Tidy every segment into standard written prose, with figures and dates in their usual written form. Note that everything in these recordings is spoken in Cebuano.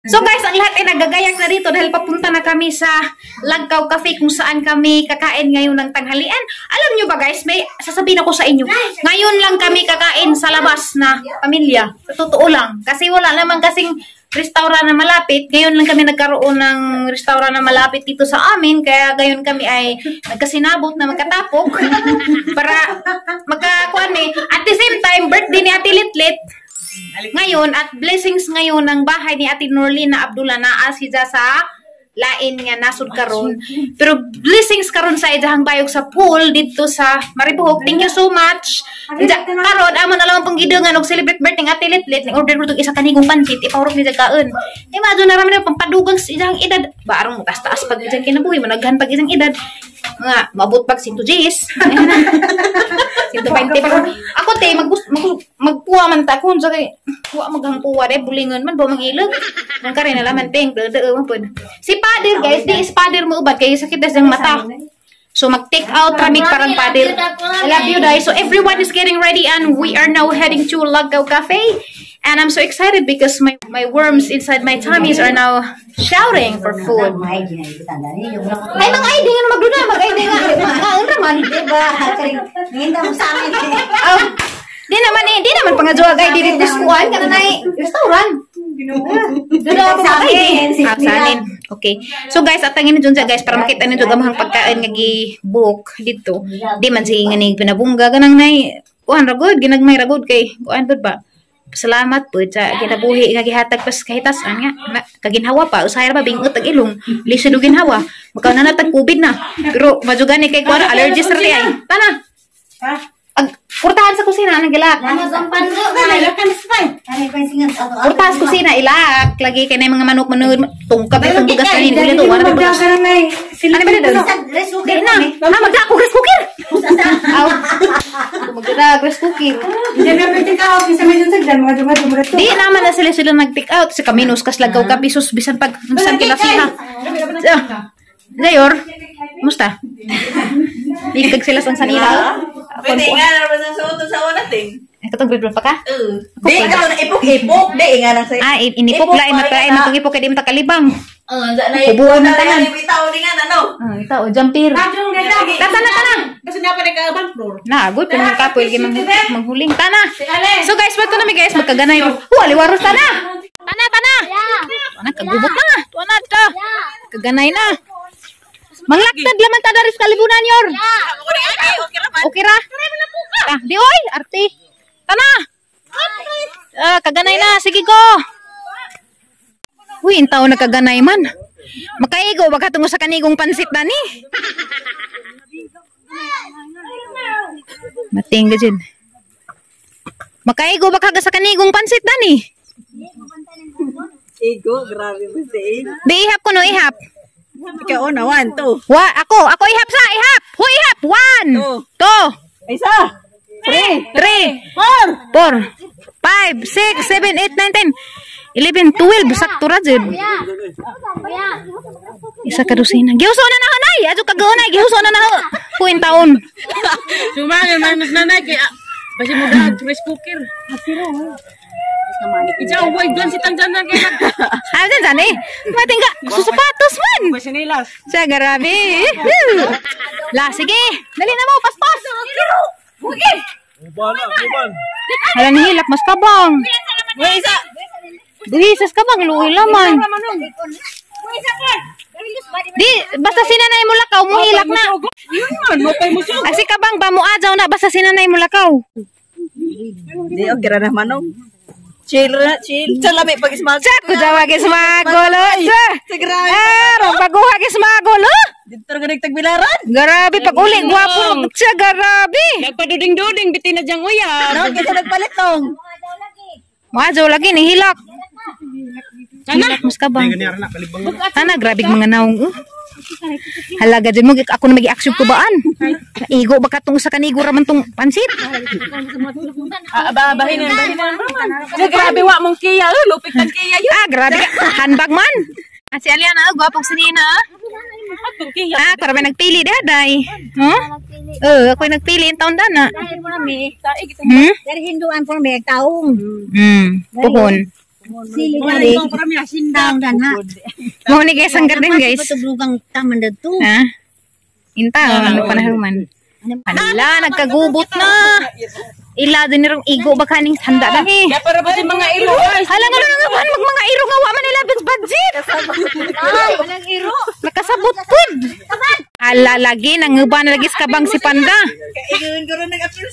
So guys, ang lahat ay nagagayak na dito dahil papunta na kami sa Lagkaw Cafe kung saan kami kakain ngayon ng tanghalian. Alam nyo ba guys, may sasabihin ako sa inyo. Ngayon lang kami kakain sa labas na pamilya. Sa totoo lang. Kasi wala naman kasing restaurant na malapit. Ngayon lang kami nagkaroon ng restaurant na malapit dito sa amin. Kaya ngayon kami ay nagkasinabot na magkatapok para makakuan eh. At the same time, birthday ni Ate Litlit ngayon at blessings ngayon ng bahay ni Ate Norlina Abdullah naa siya sa lain nga nasud karon. Pero blessings karon sa iyahang bayog sa pool dito sa Maribojoc. Thank you so much. Diya, karon amo na lang ang panggidangan og celebrate birthday ng Ate Litlit. Ni order ko isa kanigong pansit, ipahurot ni kaon. Imagine na rami na pampadugang sa iyang edad. Barang mo taas pag iyang kinabuhi, managhan pag iyang edad. Nga maabot pag 110. 120 pa. Ako te mag, mag magpuwa man ta kun sa kay wa maghang puwa de bulingon man ba mangilog. Nang kare na laman peng de de man pud. Si Pader guys, di is Pader mo ubad kay sakit das ang mata. So mag take out ramig parang Pader. I love you guys. So everyone is getting ready and we are now heading to Lagao Cafe. And I'm so excited because my worms inside my tummies are now shouting for food. Ay, mga ID nga magduna, mag-ID nga. Nga raman. Diba? Ninda mo sa amin. Oh, di naman eh, di naman pangadyo ID dito sa kuan kana na restaurant. Doon ako mag-ID. Ah, sa amin. Okay. So guys, atangin ni dyan guys para makita ninyo gamahang pagkain nga gi-book dito. Di man sige nga ni pinabungga ganang nay kuan ra gud, ginagmay ra gud kay kuan gud ba. Salamat po sa kinabuhi nga gihatag pas kahitasan nga na, kaginhawa pa usahay ra ba bingot ag ilong lisod og ginhawa makaw na natag COVID na pero madyo gani kay kuan allergies ra ay tana ag purtahan sa kusina nang gilak. Purtahan sa kusina ilak lagi kay na mga manok manod tungkab itong bugas kanin ulit wala na bugas. Ano ba dito? Di na. Ha, magda ako rice cooker. Aw. Magda rice cooker. Di naman na sila sila nag-take out. Sa kaminos kas lagaw ka pesos bisan pag bisan kila siya. Gayor, musta? Ikag sila sang sanila. Pwede nga na sa suot sa una ting. Ay, katong grade 1 pa ka? Di ka na ipok-ipok, di nga lang sa Ah, inipok lain matlain na itong ipok kay di mo takalibang. Oh, na Ubuan ng tanan. Bitaw di nga na no. Ah, ito, o jumper. Tata na, tana. Kasi na pa nagkaabang floor. Na, good. Pero kapoy, kay manghuling. Tana. So guys, bato na mi guys, magkaganay. Hu, aliwaros tana. Tana, tana. Tana, kagubot na. Tuwa na, ta. Kaganay na. Manglaktad laman ta dari sa kalibunan yor. Okay ra? Ah, di oy, arte. Tana. Ah, kaganay na. Sige go. Uy, intaw na kaganay man. Makaigo baka tungo sa kanigong pansit dani. Mating ka dyan. Makaigo baka ka sa kanigong pansit dani. Igo, grabe mo si. Di ihap ko no ihap. Ikaw na, one, two. Wa, ako, ako ihap sa ihap. Hu ihap. One, Two. two, Isa. Three. three, Four. four, 5, 6, 7, 8, 9, 10, 11, 12. Sakto ra jud. Isa ka dosena. Gihuso na na nay. Adto kagaunay gihuso na na kuin taon. Sumangan man nanay kay basi mo da rice cooker. Ikaw, why gan si tangjan na kay nag Ah, dyan dyan eh. Mating ka, susapatos man. Pasinilas. Siya, grabe. La, sige. Dali na mo, paspas. Uban na, uban. Hala ni hilak, mas kabang. Duhisas kabang, luoy laman. Di, basta sinanay mo lakaw, mo hilak na. Man, mo pay musog. Asi kabang ba mo adyaw na, basta sinanay mo lakaw. Di okay ra na manong. Chill ra, chill. Sa lami pag ismag. Sa, kujawa gis magulo. Sa, Sa grabe. ah, rong baguha gis magulo. Dito ra ganig tagbilaran. Grabe, pag uli, gwapo. Sa, grabe. Nagpaduding-duding biti na diyang uya. No, kasi nagpalit tong. Maadyaw lagi, ni hilak. Hilak, mas kabang. Ana, grabe mga naong. Oh. Halaga dyan mo, ako na mag-action ko baan. Naigo, baka tong sa kanigo raman tong pansit. Ah, aba, bahin na, bahin na. Sa grabe wa mong kiya, oh, lupit ang kiya yun. Ah, grabe ka. Handbag man. Ah, si Aliana, oh, gwapong sinina. Ah. Atong kiya. Ah, para may nagpili di aday. Huh? Eh, ako yung nagpili yung taon dana. Dahil po nami, Hmm? dari hinduan po nami, taong. Puhon. Sili gari. Taong dan ha. Mo ni guys ang garden, guys. Patublugang taman dito. Ha? Inta, ano panahuman. Hala, nagkagubot na. Ila din nirong igo ba kaning handa dahi. Ya para ba si mga iro? Hala nga nga man mag mga iro nga wa man nila budget. Walang iro. Nakasabot pud. Hala lagi nanguba na lagi sa kabang si Panda. Kaigun ko rin nag-appeal.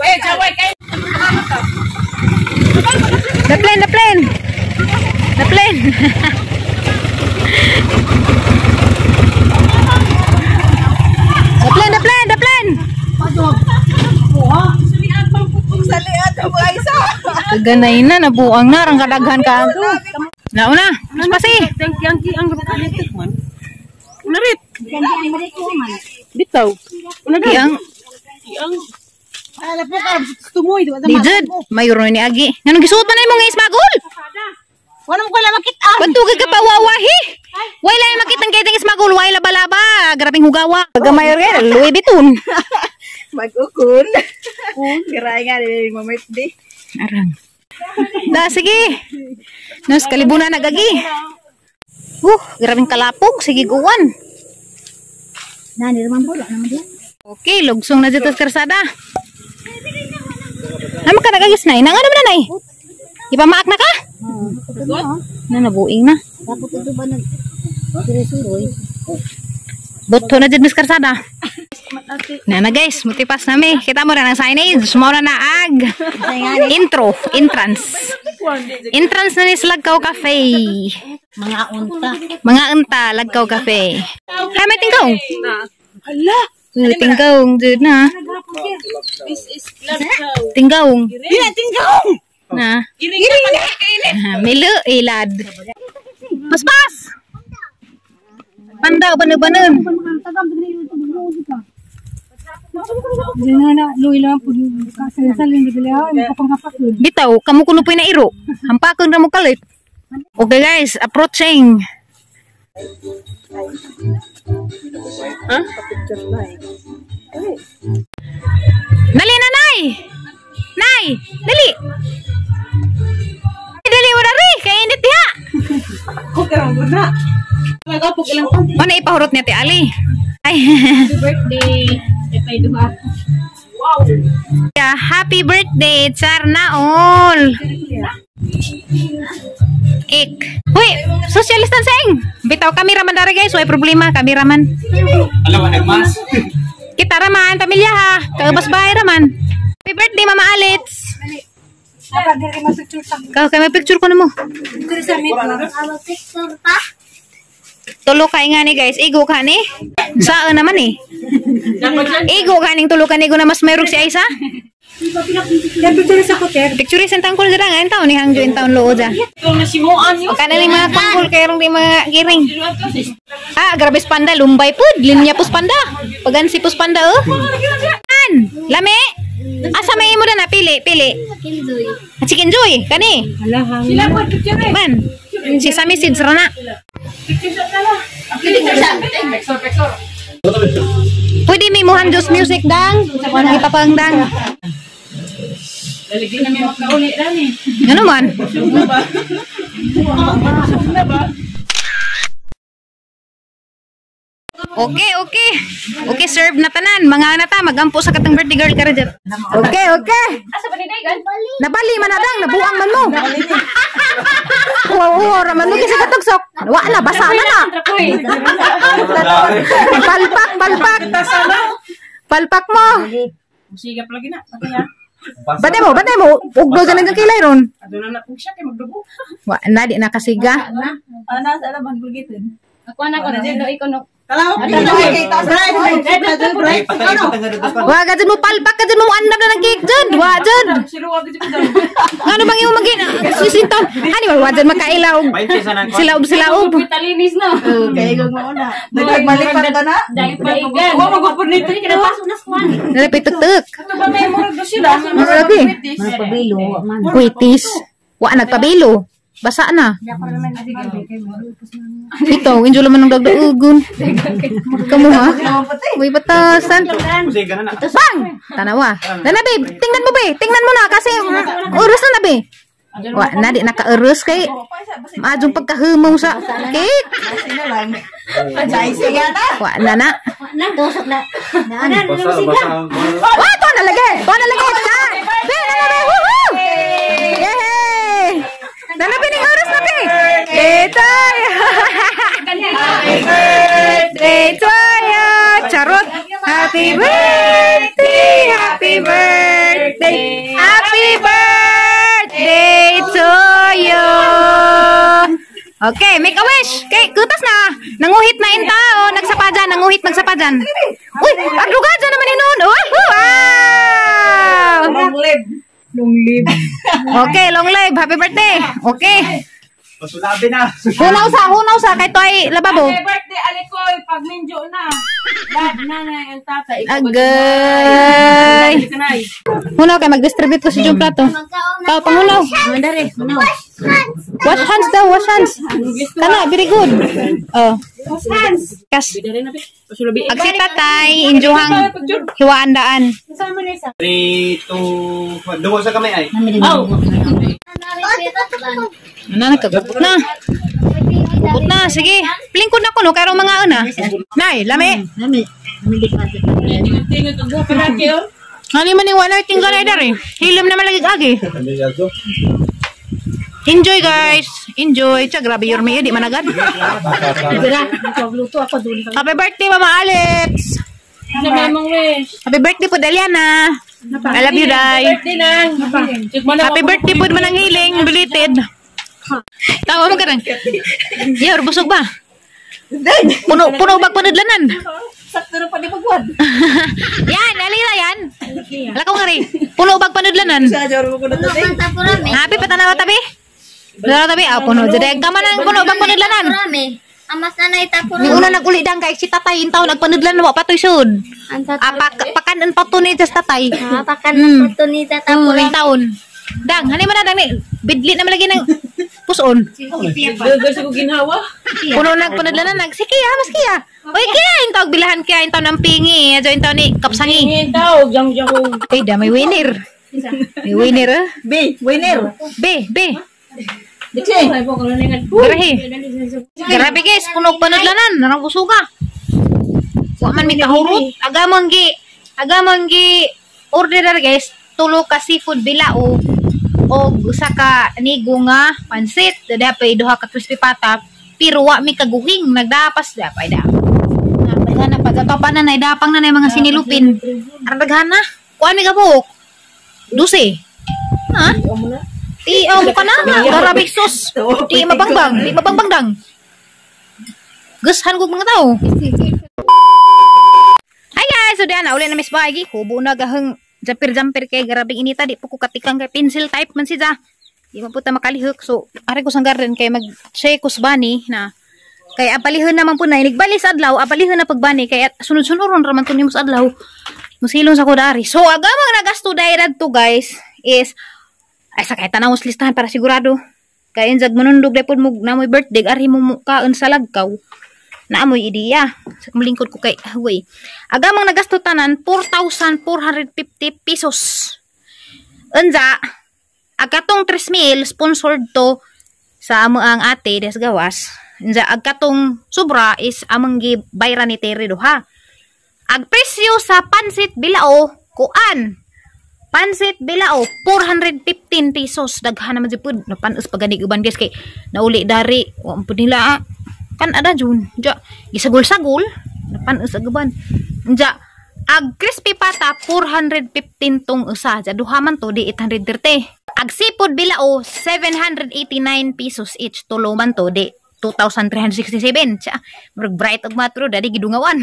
Eh, jaway kay. The plane, the plane. The plane. The plane, the plane, the plane. Salian ang mga isa. Kaganay na, nabuang na, rang kadaghan ka. Nauna, mas pasi. Ang man. Unarit. Bitaw. Yang, Ang Ala po ka tumoy di ba? di jud, mayroon ni Agi. Nganong gisuot man na imong ismagol? Wala mo kala makita. Pantugig ka pa wawahi. Way lang makita ang kitang ismagol, way laba-laba. Grabing hugawa. Pagkamayor ka, Louis Vuitton. Mag-ukon. Kiray nga, di mo birthday. Arang. Da, sige. Nos, kalibunan nagagi. Grabing kalapog. Sige, guwan. Nani naman po, wala naman diyan. Okay, lugsong na dito sa karsada. Ano ka nagagis na? Nang ano na, nay? Ipamaak na ka? Na, nabuing na. Dapat ito ba nag Dire-suroy. Boto na dyan, Miss Karsada. Na na guys, mutipas nami. Kita mo na ng signage. Mao na naag. Intro, entrance. Entrance na ni sa Lagkaw Cafe. Mga unta. Mga unta, Lagkaw Cafe. Hi, may tingkaw. Hala. May tingkaw, dude na. This is Lagkaw. Tingkaw. Dili tingkaw. Na. Iring na. Milo, ilad. Paspas! Panda, banan-banan. Bitaw, kamu kuno na iro. Hampakon ra mo kalit. Okay guys, approaching. Ha? Dali na, Nay! Nay! Dali! Dali mo na rin! Kaya init diha! Ko karon ko na. Nagapog ilang Ano ipahurot niya ti Ali? Ay. Happy birthday. Epay duha. Wow. Yeah, happy birthday, Charna all. Cake. Huy, social distancing. Bitaw kami raman dara guys, way problema kami raman. Alam mo, nagmas? Kita raman, pamilya ha. Kaubas bahay raman. Happy birthday, Mama Alitz. Kau kay picture ko na mo. Tulo ka nga ni guys, igo ka ni. Saan naman eh? Igo ka ning tulo ka ni na mas mayroon si Aisa. Picture sa tangkol dira nga taon ni hangjo in taon loo ja. Ikaw na simuan yun. Kana ni mga tangkol kay rong di mga giring. Ah, grabe panda lumbay pud, linya pus panda. Pagansi pus panda oh. An, lami. Asa may imo na pili, pili. Ah, Chicken Joy, kani. Sila po picture eh. Man, si Sami Seeds ra na. Picture sa tala. Picture, picture. Pwede may muhan Diyos music dang. Ipapang dang. Daligin na may makauli dani. Ano man? Na ba? Na ba? Okay, okay. Okay, serve na tanan. Mga nata, magampo sa katang birthday girl ka rin dyan. Okay, okay. Asa ba ni Daygan? Nabali man na dang, nabuang man mo. Wow, wow, raman mo kasi katugsok. Wa na, basa na na. Palpak, palpak. Palpak mo. Musigap lagi na. Kaya. Batay mo, batay mo. Ugdo dyan ang kilay ron. Aduna na po siya kay magdugo. Wa na, di na kasiga. Ana, sa alam, magbulgitin. Ako na ko na no ikaw no. Wa ka dyan mo, palpak ka dyan mo, andam na ng cake dyan. Wa dyan. Ano bang yung magin? Sisinton. Hani, wa dyan makailaw. Silaob, silaob. Talinis no. Kaya ikaw mo na. Nagmalipat ka na? Dahil paigan. Wa magupurnito ni kinapasok na swan. Nalapit tuk-tuk. Ito ba may murag do sila? Lagi. Pabilo man. Kuitis. Wa nagpabilo. Basa na. Ito, enjoy naman ng dagdagugon. Kamu ha? Uy, batasan. Bang! Tanawa. Dana, babe. Tingnan mo, babe. Tingnan mo na kasi oras na, babe. Wa na di nakaurus kay maadjong pagkahumaw sa cake. Sino lang. Sa nga na. Wa na na. Na dosok na. Na na. Basa, basa. Wa to na lagi. To na lagi. Ta. Be na na be. Woohoo! Yay! Dala be ning oras na be. Ito. Happy birthday to you. Charot. Happy birthday. Happy birthday. Happy birthday to you. Okay, make a wish. Okay, kutas na. Nanguhit na in tao. Nagsapadyan, nanguhit, nagsapadyan. Uy, agruga dyan naman inon. Oh, wow! Long live. Long live. Okay, long live. Happy birthday. Okay. Pasulabi na. Hunaw sa. Kay to ay lababo. Happy birthday, Alikoy. Pag minjo na. Dad, nanay, ang tatay. Ikaw ba Agay. Kanay. Hunaw kay mag-distribute ko sa yung plato. Pao, panghunaw. Mandare, no. Wash hands daw, wash hands. Kana, very good. Oh. Wash hands. Kas. Bidari na, be. Pasulabi. Ag si tatay, injuhang hiwaan daan. 3, 2, 1. Dugo sa kamay ay. Oh. Ano, nagkagupot na. Gupot na, sige. Plingkod na ko, no? Karong mga una. Nay, lami. Nami. Nami di pa. Tingog ang buka na kayo. Ano man yung wala tinggal ay dari. Hilom naman lagi agi. Enjoy guys. Enjoy. Tsa, grabe your mayo, di man agad. Luto ako duli. Happy birthday, Mama Alex. Sa mamang wish. Happy birthday po, Daliana. I love you, Day. Birthday nang. Happy birthday po man ang hiling. Belated. Tawa mo ka rin. Yor, busog ba? Puno, puno bag panudlanan. Sakto na pa di pagwad. Yan, alira yan. Ala ko nga rin. Puno bag panudlanan. Sa joro ko na to. Happy patanawa tabi. Patanawa tabi. Ah, puno. Jadi, kama nang puno bag panudlanan. Amas na naita ko Ni una naguli dang kay si tatay in taon nagpanudlan wa patoy sud. Ang Ah, pakanan pa to ni sa tatay. Pakan to ni tata Ning taon. Dang, hani man na dang ni bidli na malagi ng puson. Dugo sa ko ginhawa. Puno nagpanudlan na nag sige ah, mas kiya. Oy kiya in taog bilahan kiya in taon ng pingi, adyo in taon ni kapsangi. Tingin tao, jang jang. Ay, da may winner. May winner ah. B, winner. B, B. Dixie. Grabe. Grabe guys, puno panudlanan, narang busuga. Wa man mi kahurot. Agamang gi order na guys, tulo ka seafood bilao o usa ka nigo nga pansit, dapay duha ka crispy pata, pero wa mi kaguhing nagdapas dapay da. Daghan na pagkatopa na nay dapang na nay mga sinilupin. Arang daghan na. Kuan mi gabuok. Duse. Ha? Ti oh, mo ka na. Grabe sus. Di mabangbang, di mabangbang dang. Gushan kog mga tao. Hi guys, so diyan na uli na Miss Baggy. Hubo na gahang jampir-jampir kay grabing inita di po ko katikang kay pencil type man siya. Di man po ta makalihok. So, ari ko sang garden kay mag-check ko sa bani na kay apalihon naman po na inigbali sa adlaw, apalihon na pagbani kay at sunod-sunuron ra man to nimo sa adlaw. Musilong sa kudari. So, agamang nagasto dahil to guys is ay sa kahit tanaw sa listahan para sigurado. Kay injag manundog dai pod mo na mo'y birthday ari mo kaon sa lagkaw. Naamoy ideya. Sa kumlingkod ko kay huway. Agamang nagasto tanan 4,450 pesos. Unja, agkatong 3,000 sponsored to sa amo ang ate des gawas. Unja agkatong sobra is among gibayran ni Terry duha. Ag presyo sa pansit bilao kuan. Pansit bilao 415 pesos. Daghan naman jud pud napanos pa gani uban guys kay nauli dari wa man pud nila ah. Kan ada jun. Ja gisagol-sagol napanos ag uban. Ja ag crispy pata 415 tong usa. Ja duha man to di 830. Ag seafood bilao 789 pesos each tulo man to di 2,367. Siya, murag bright og matro dadi gidungawan.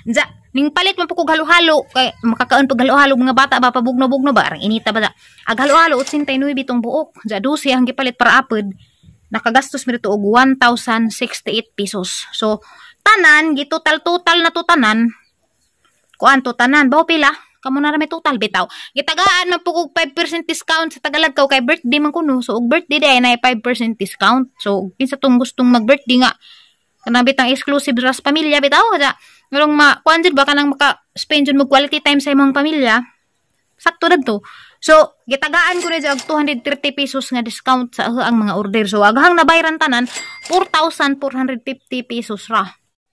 Ja, ning palit man po kog halo-halo kay makakaon pag halo-halo mga bata ba pabugno-bugno ba arang inita ba da. Ag halo-halo 89 bitong buok. Ja 12 ang gipalit para apod. Nakagastos mi dito og 1,068 pesos. So tanan gitotal-total na to tanan. Kuan to tanan bawo pila? Kamo na ra may total bitaw. Gitagaan man po kog 5% discount sa Tagalog kaw kay birthday man kuno. So og birthday day na 5% discount. So kinsa tong gustong mag-birthday nga kanang bitang exclusive ra sa pamilya bitaw ja. Ngarong ma kuan jud ba kanang maka spend jud mo quality time sa imong pamilya. Sakto dadto. So, gitagaan ko na og 230 pesos nga discount sa ang mga order. So, aghang nabayran tanan, 4,450 pesos ra.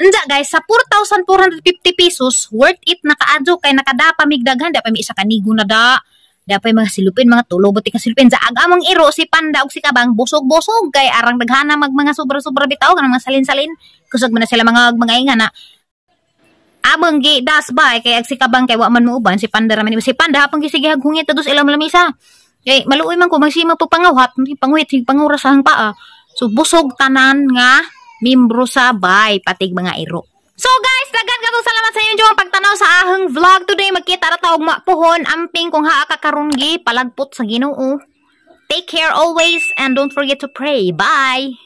Unja guys, sa 4,450 pesos, worth it na kaadyo kay nakadapa mig daghan, da pa mi isa ka nigo na da. Da pa mga silupin, mga tulo buti ka silupin. Sa ag among iro si Panda ug si Kabang busog-busog kay arang daghana mag mga sobra-sobra bitaw kanang mga salin-salin. Kusog man na sila mga inga na. Among gi das ba kay ag si Kabang kay wa man muuban, si Panda ra man si Panda hapon gisige hagungit dos ilang lamisa. Kay maluoy man ko magsima po pangawhat, panguhit sig panguras ang paa. So busog tanan nga membro sa bay patig mga iro. So guys, daghan katong salamat sa inyong pagtanaw sa ahong vlog today. Magkita ra ta og mapuhon amping kung haa ka karon gi palagpot sa Ginoo. Take care always and don't forget to pray. Bye.